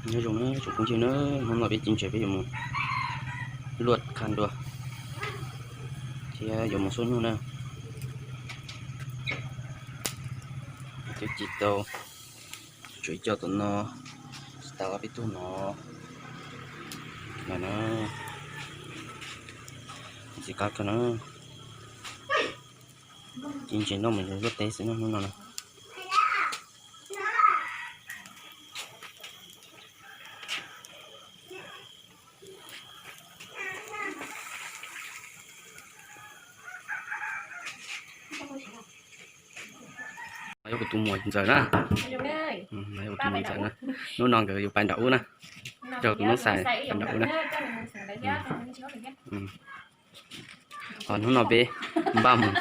Nyob zoo na tsoom phooj ywg na, hnub no peb txiv ntses peb yuav mus luaj khab dua thiab yuav mus xub nyuj na. Twb tsis tau, tsuas ib co tom no, tsis tas peb tug no lawm na. Ntxim qab kawg na. Txiv ntses noj mus luaj teb xwb hnub no na. Yog kuv tus muam ntxawm na. Yog kuv tus muam ntxawm na. Hnub no nkawd yuav pais nram ub na. Yog kuv tus noob xais pais nram ub na. Ho hnub no peb npaj mus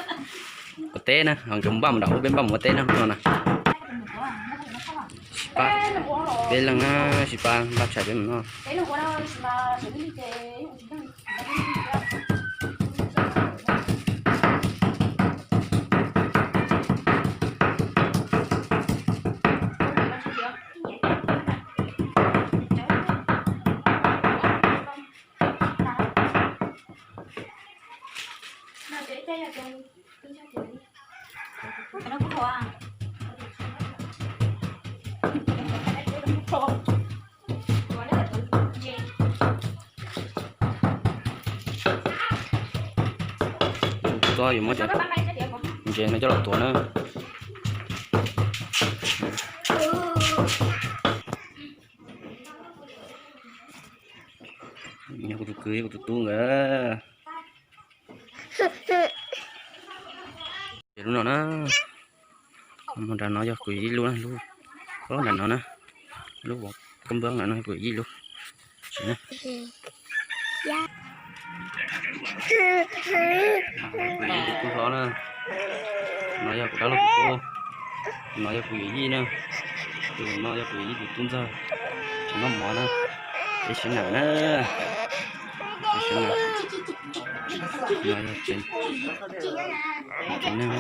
ua teb na, ho nkawd npaj mus nram ub, peb npaj mus ua teb na hnub no na. Peb leeg na, sib pab npaj tshais peb mus noj. Txob yuav muab cov ntses no coj los tuav na. Nyob kuv tus kwv kuv tus tub nkawd. Ces lub no na, mus nram no yog kuv yij lub na, lub nram no na, lub kab npab nram no kuv yij lub. Kuv yij tus tub hlob na, no yog kuv dab laug tus tub, no yog kuv yij na, tus no yog kuv yij tus tub ntxawg, tseem noj mov na, peb sib nam na, peb sib nam. No yog tsev neeg na.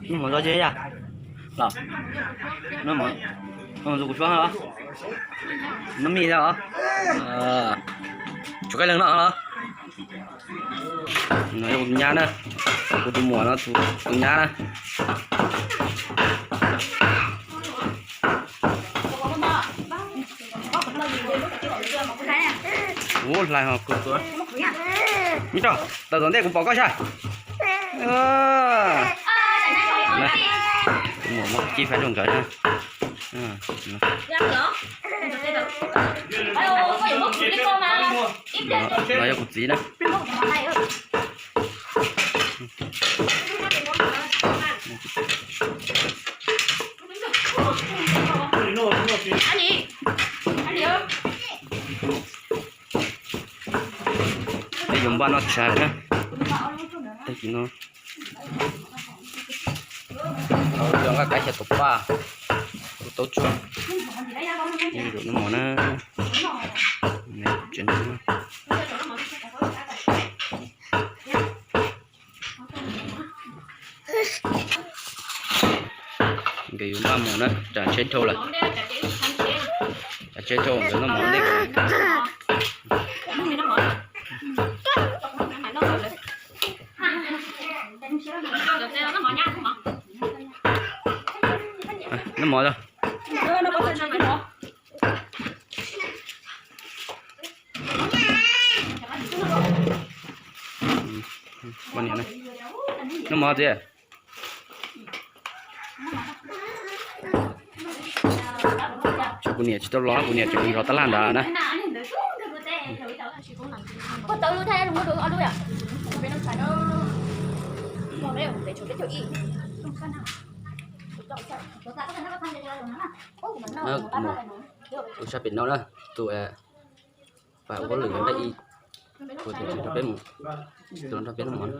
Noj mov tso tsis yam los, noj mov, noj mov kuv suab os, noj mij thiab os, tsuas kaij leeg noj los. No yog kuv tus nyab na, kuv tus muam no tus nyab na. Ua hlais ho kuv tua. Nyob tso, tawm tom ntej kuv pom koj sab. Kuv muam muab ci faib rau nkawd na. No yog kuv txiv na. Peb yuav npaj noj tshais na. Tag kis no, thaum yog nqaij kav xyaw tau paj, ua tau tsuag. Noj mov na. Nkawd yuav npaj mus na, tsam tsheb dhau lawm. Tsam tsheb dhau nkawd noj mov ntej. Noj mov. Noj mov txiv. Kuv niam tsis tau los, kuv niam tseem zov tab laj ntawd na. Ua sab pem no na, tus pab ua lwm nqaij ib, kuv tus nrog peb mus, tus nrog peb noj mov.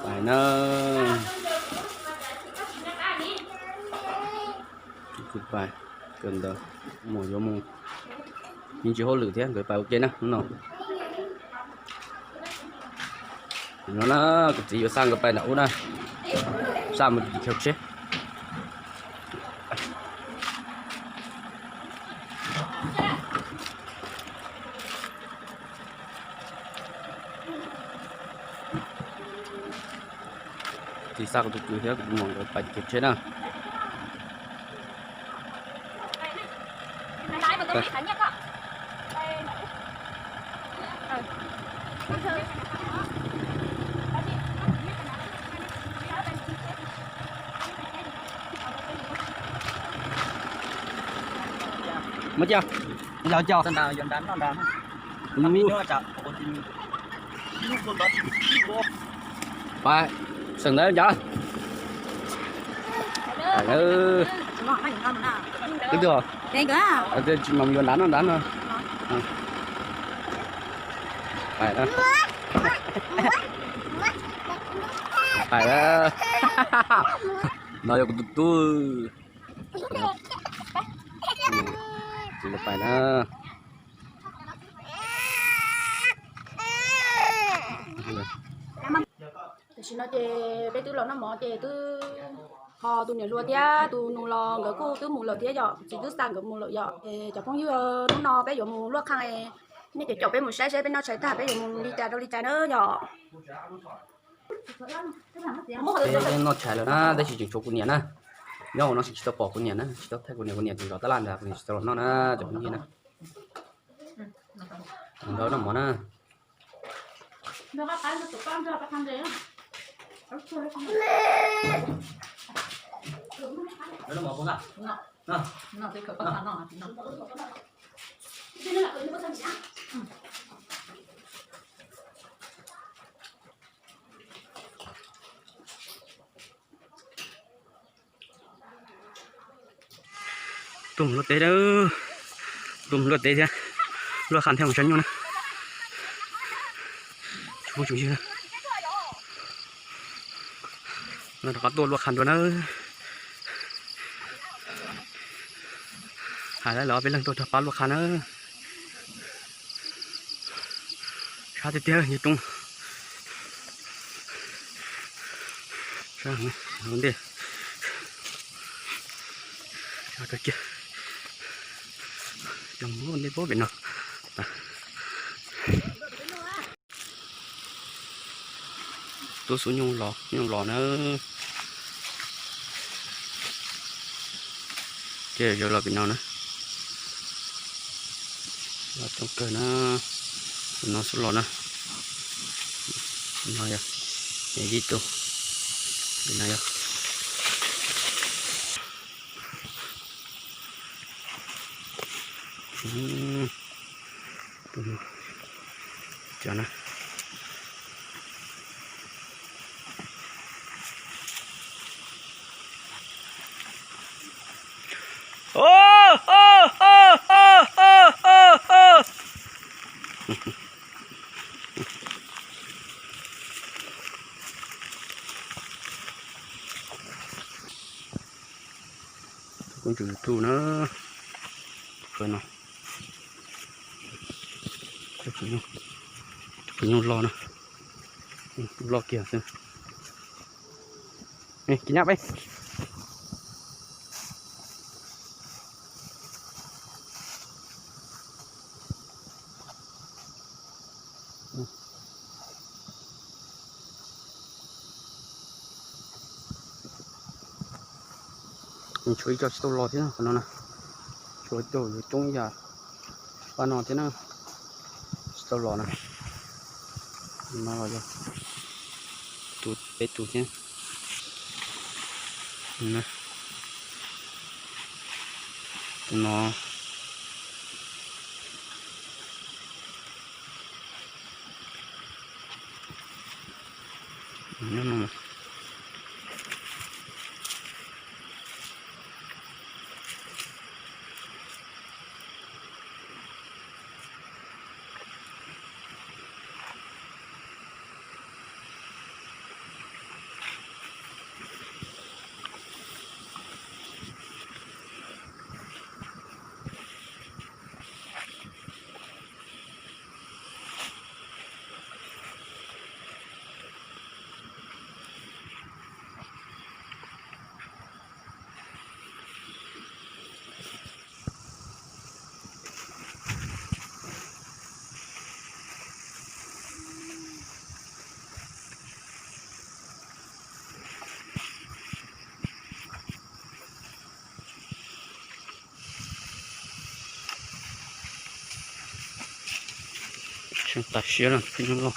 Pais na. Kuv pais kawm ntawv, mus yuav mus, yeej tsis hauj lwm thiab, nkawd pais ua ke na hnub no. No na, kuv txiv yuav xa nkawd pais nram ub na, xa mus tim chaw tsheb. Txiv xa kuv tus kwv thiab kuv tus muam nkawd pais tim chaw tsheb na. Muab cia. Los cia. Pais, seem ntawd ncaj. Pais, twb twg, tsis mam yuav nrad no, nrad no. Pais, pais, no yog kuv tus tub. Txiv lawv pais na. Tam sim no ces peb twb los noj mov ces twb ho tus niam hluas thiab tus nus los nkawd kuj twb mus lawm thiab yom, txiv twb xa nkawd mus lawm yom. Es cov phooj ywg, hnub no peb yuav mus luaj qhaj, nej caum caum peb mus saib saib peb noj tshais tag peb yuav mus li cas rau li cas na yom. Peb noj tshais lawm na, tab sis tseem tshuav kuv niam na. Nyob hauv no tsis tau pom kuv niam na, tsis tau thaij kuv niam, kuv niam tseem zov tab laj ntag, kuv niam tsis tau los noj na, cov phooj ywg na. Nrog noj mov na. Tuaj mus luaj teb, tuaj mus luaj teb thiab, luaj qhaj thiab mus saib nyuj na. Tsis pub tsum ywg no, rov qab tuaj luaj qhaj dua na. Hais lawv peb leeg tuaj rov pab luaj qhaj na. Sab tiag tiag nyob roob. Sab ntej. Sab kawg kiag. Cog ntej puag pem no. Tub xub nyuj los, nyuj los na. Ces yog los pem no na. Los coob kawg na. No xub los na. No yog, yog ib tug. No yog. Cov na. Tus koob tswm YouTube na, tus qhov no, tus qhov nyuj loj na, loj kiag xwb. Kis nyab peb. Tshuav ib co tsis tau los thiab qhov no na. Tshuav ib co yuav coob ib yam pab no thiab na, tsis tau los na. No los yog tus peb tus thiab. Tus no. Tseem tas siab lawm peb nyob loj.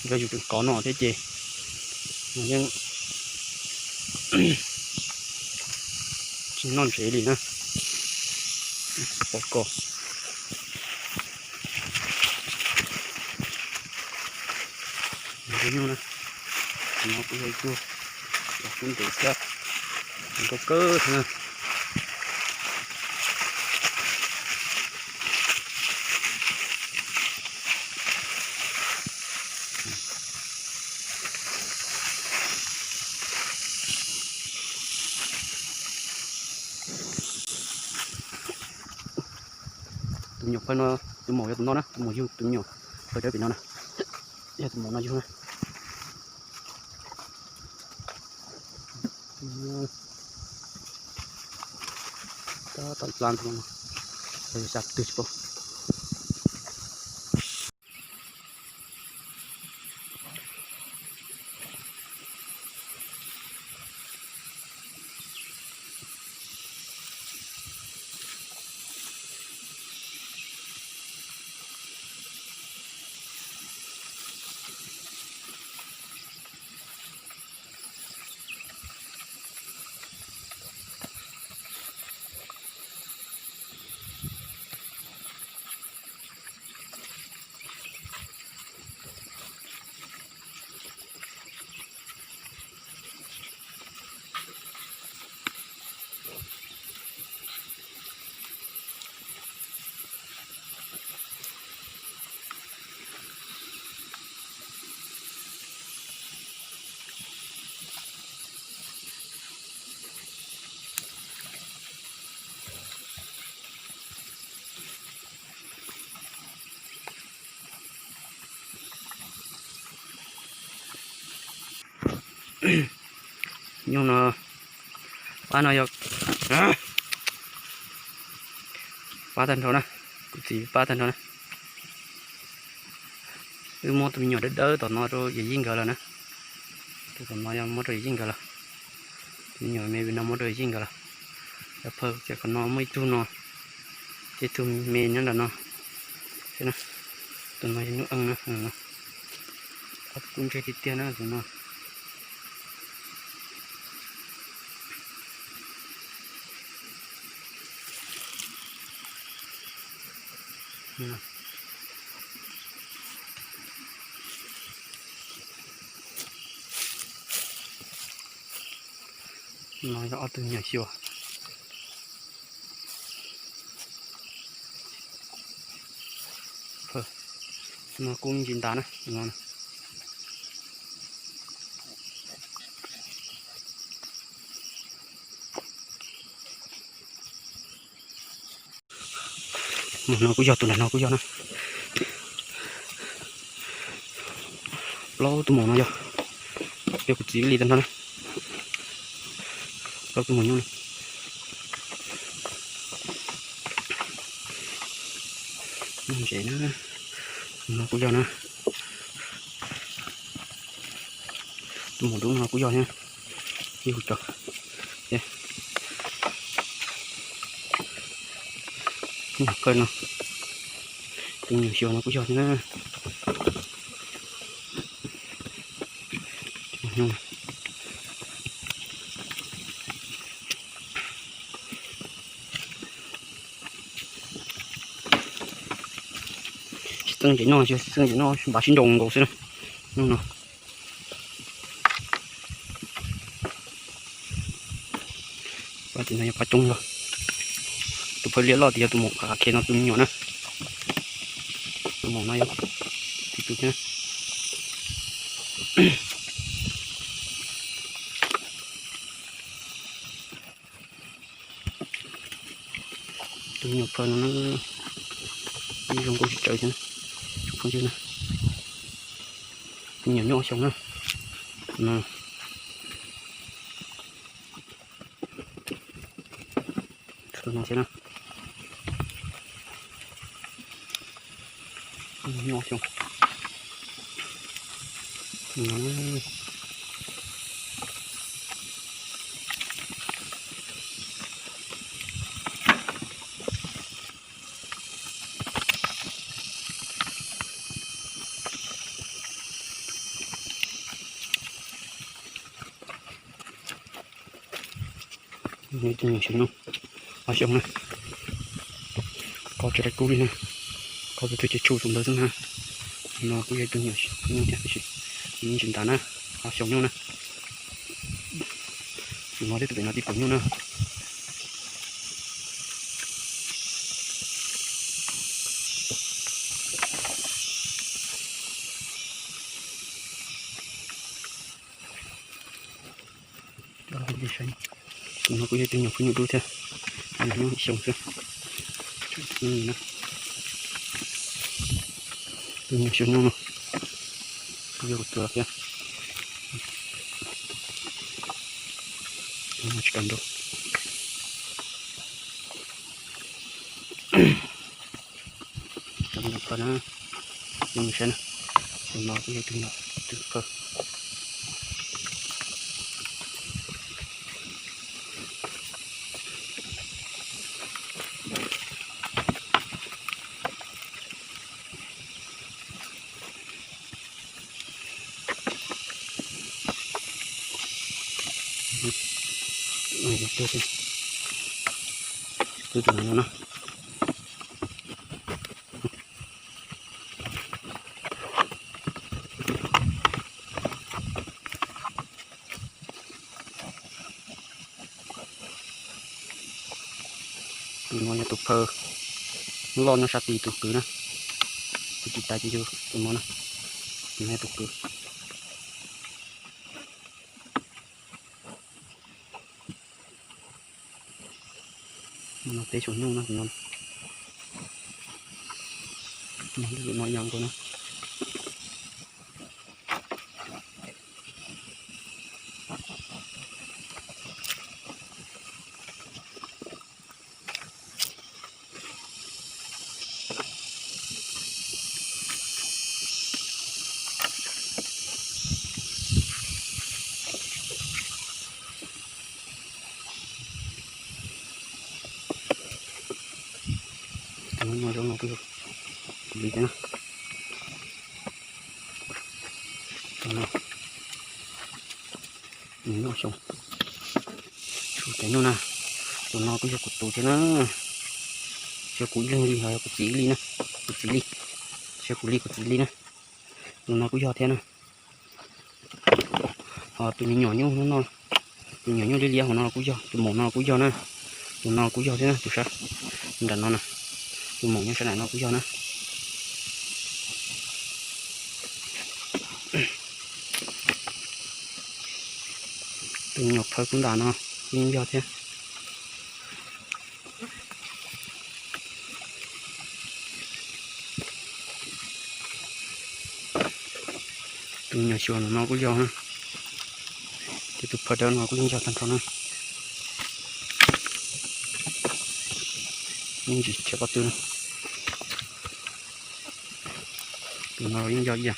Yog yus tseem kov no thiab ces nws yeej tsis noj ntsev li na. Pov ko nyuj na, no kuj yog ib tug los kub ntev thiab, nkauj kawg thiab na. Tus me nyuam phawj no, tus maum yog tus no na, tus maum yug tus me nyuam phawj dawb pem no na, yog tus maum no yug na. Tab tom dlab ntawd no, xav twg tsis paub. Nyuj no, pab no yog pab tag nrho na, kuv txiv pab tag nrho na. Wb muab tus me nyuam dawb dawb tom no rau yawm yij nkawd lawm na. Tus tom no yog muab rau yawm yij nkawd lawm. Tus me nyuam me no muab rau yawm yij nkawd lawm. Yog phawj ces qhov no muaj ib tug no, ces ib tug me nyob nram no. Tus no yog nyuj eej na. Ob tug kub ntseg tiag tiag na tus no. No yog ob tug me nyuam xyuas. No kub ntsis ntas na. Tus no kuj yog, tus nram no kuj yog na. Plaub tus maum no yog, yog kuv txiv li tag nrho na. Plaub tus maum nyuj na. Ntses na, no kuj yog na. Tus maum dub no kuj yog thiab. Ib hu cov, tus nyuam phawj no, tus nyuam xyuas no kuj yog thiab na. Tsis txeeb ntses noj, tsis txeeb ntses noj, npaj sib nrau nkaus xwb na. Hnub no pab tim no yog pab coob yog tus phawj liab loj tias yog tus maum qhov khe no tus me nyuam na. Tus maum no yog tus thiab. Tus me nyuam phawj no zoo nkauj tsis tsawg thiab. Tus me nyuam nyuaj xyoo na. Tus no thiab na. Nyuaj xyoo. Tus nyuam xyoo no, ob xyoo na, koj tsis raug kub li na, koj tus twg ces tshuj tus ntawd xwb na. No kuj yog tus nyuam xyoo no thiab, tab sis tsis ntas na, ob xyoo nyuj na. Tus no thiab tus pem no tib pus nyuj na. Tus no kuj yog tus nyuam phawj nyuj dub thiab, nyuam xyoo xwb. Tus nyuam xyoo nyuj no kuj yog kuv tus los thiab. Tus no tsis kam nrau. Cov me nyuam phawj na, nej mus saib na, tus no kuj yog tus nyuam, tus phawj. Tus no na. Tus no yog tus phawj loj nyob sab tid tus kwv na. Kuv tsis tas ces yog tus no na. Tus no yog tus kwv. No peb xyoo nyuj no, no yog nkaus na. Tus no zoo no kuj yog kuv li thiab na. Tus no, nws noj xyoo, tshuj cov nyuj na. Tus no kuj yog kuv tus thiab na. Yog kuv ib leeg li, yog kuv txiv ib li na. Kuv txiv li, yog kuv li kuv txiv li na. Tus no kuj yog thiab na. Ho tus me nyuam nyuj no, tus nyuam nyuj liab liab hauv no kuj yog, tus maum no kuj yog na. Tus no kuj yog thiab na, tus sab nram no na. Tus maum nyob sab nram no kuj yog na. Tus me nyuam phawj kub ntas no kuj yeej yog thiab. Tus me nyuam xyuas no kuj yog na. Ces tus phawj dawb no kuj yeej yog tag nrho na. Yeej tsis tshiab pob tw na. Tus no yeej yog ib yam.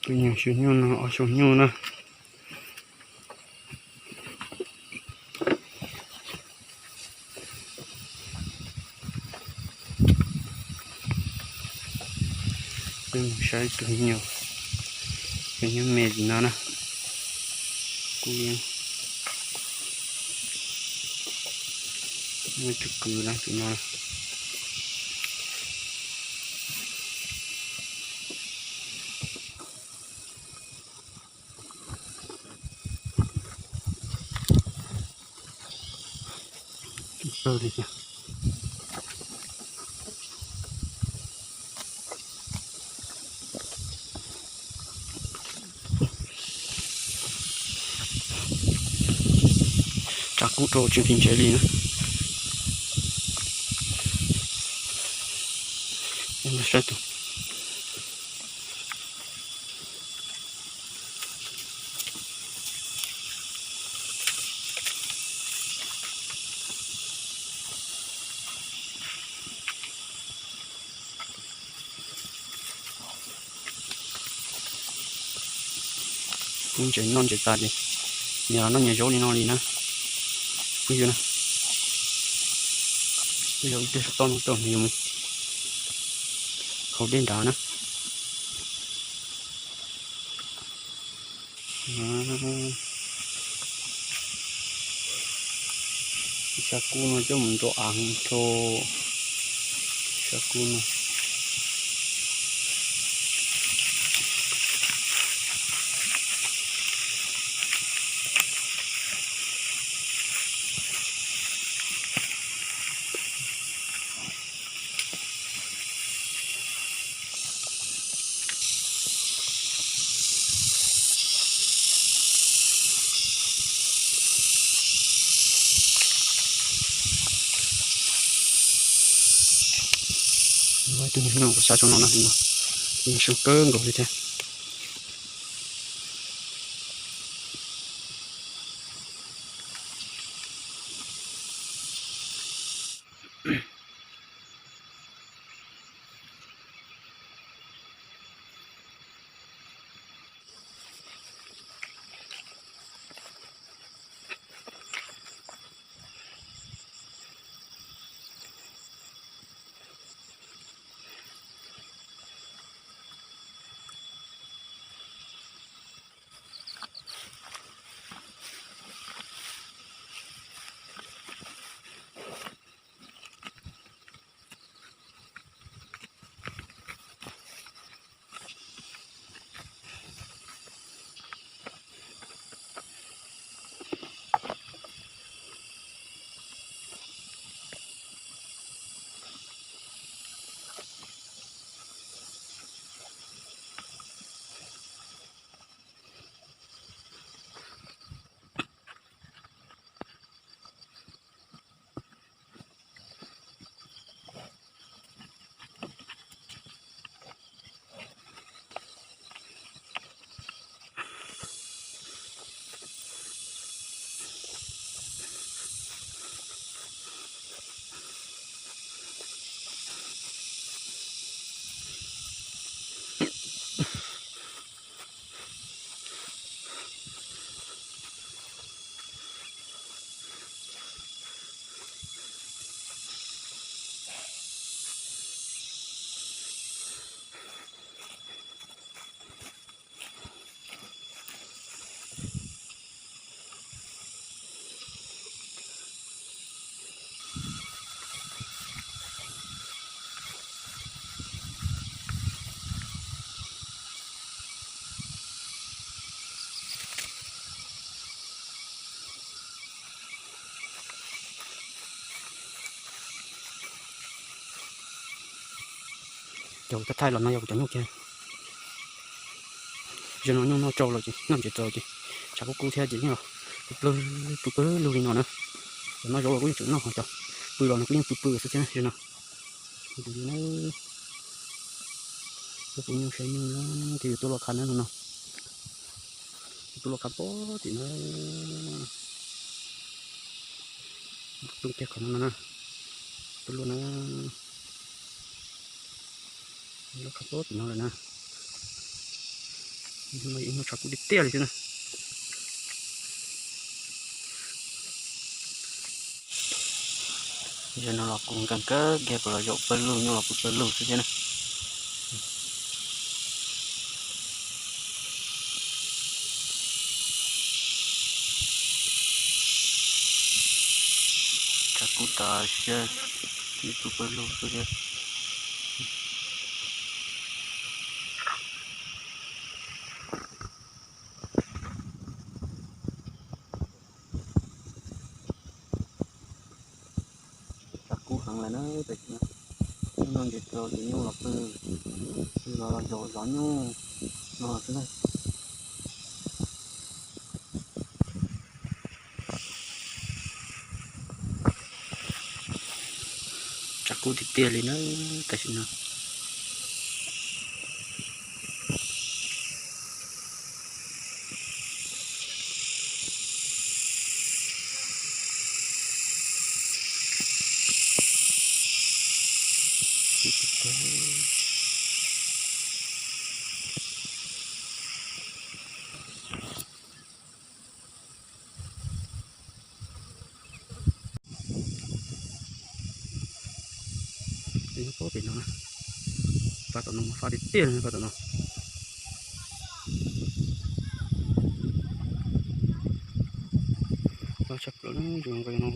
Tus nyuag xyoo nyuj no ob xyoo nyuj na. Peb mus saib tus nyuag, tus nyuag me no na, kuj yeej muaj cov kws no tus no. Tsa kub rau tsis nqhis ntsev li na. Saib tus Pub ntses noj ntses tas ces nyias los noj nyias zaub li no li na. Phooj ywg na, peb yog ib teg saum toj no tau nws yuav mus haus dej nrad na. Sab kub no coj mus nrau av rau sab kub no. Tus niag no kuv xa tso no na, yeej zoo kawg nkaus li thiab. Yog kuv thaij los no yog kuv cov nyuj kiag. Zaum no nyuj noj tsau los ces noj ntses txaus ces tshav kub kub thiab ces yeej los pw pw pw pw lug li no na. Cov noj zaub los kuj yeej tseem noj, ho cov pw los no kuj yeej pw pw xwb thiab na. Zaum no kuv yuav na, kuv nyuj saib nyuj na, ces yuav tuaj loj qha na no. Tuaj loj qha pob tim no. Tuaj kiag qhov no na. Tuaj loj na. Loj qha pob tim no lawm na. Ib hnub tshav kub tiag tiag li xwb na. Zaum no los kuv nkag nkag kiag kuv los zaum pawg lug, nyuj los pw pawg lug xwb thiab na. Tshav kub tas siab, pw pawg lug xwb thiab. Tshav kub heev lawm na, tam sim no noj ntses txaus ces nyuj los pw, los los zaum zov nyuj no xwb na. Tshav kub tiag tiag li na, tam sim no. Pem no, fab tom no mas fab tiag tiag li fab tom no. Fab tshaj plaws na, zoo nkaus no,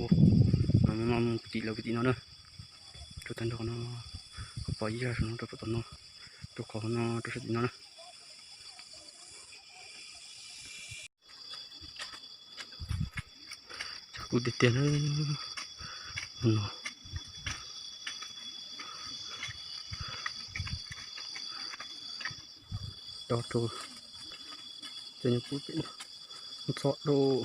no mus tim lawm tim no na. Rau tag nrho no, koj pom ib yam no rau tom no, rau qhov no rau sab tim no na. Tshav kub tiag tiag na. No. Do rau cov nyuj kub pem no ntxhov dua.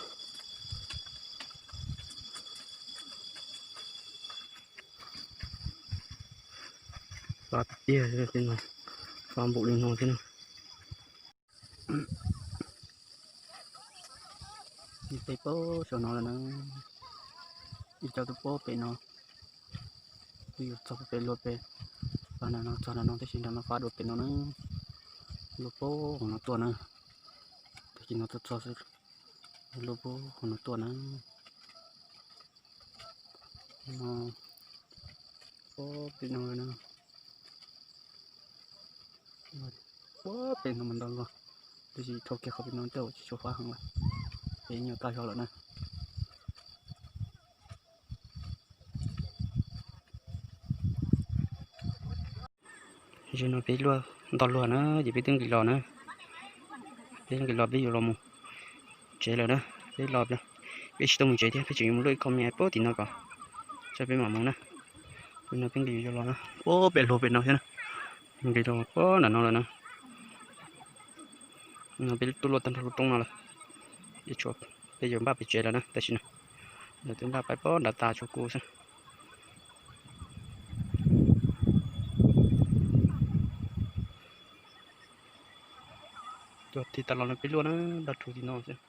Fab tiag tiag no, fab npaum li no thiab na. Ib peb pob saum no lawm na, ib co tuaj pob pem no, twb yuav txog pem luag pem, pas nram no txog nram no tab sis nram no fab dua pem no na, luag pob hauv no tuaj na, tag kis no tuaj txog xwb, luag pob hauv no tuaj na. No, pob pem no na. Pob pem no mas ntau nkauj, tab sis dhau kiag qhov pem no tej tsis tshua fab heev lawm, pem nyuam tag zog lawm na. Zaum no peb luaj nto luag na, ces peb twb nqis los na. Peb nqis los peb yuav los mus tsev lawm na. Peb los, peb tsis tau mus tsev thiab, peb tseem yuav mus luaj ib khob me pob tim no kom, tso peb mam mus na. Zaum no peb nqis yuav los na, pob pem luag pem no thiab na. Nqis los pob nram no lawm na. No peb tuaj luaj tag nrho lub roob no lawm. Peb yuav npaj pem tsev lawm na tam sim no. Lawv twb npaj pais pob nram tas tshuav kuv xwb. Tuaj tig tas los no peb luaj na, npaj rau tim no xwb.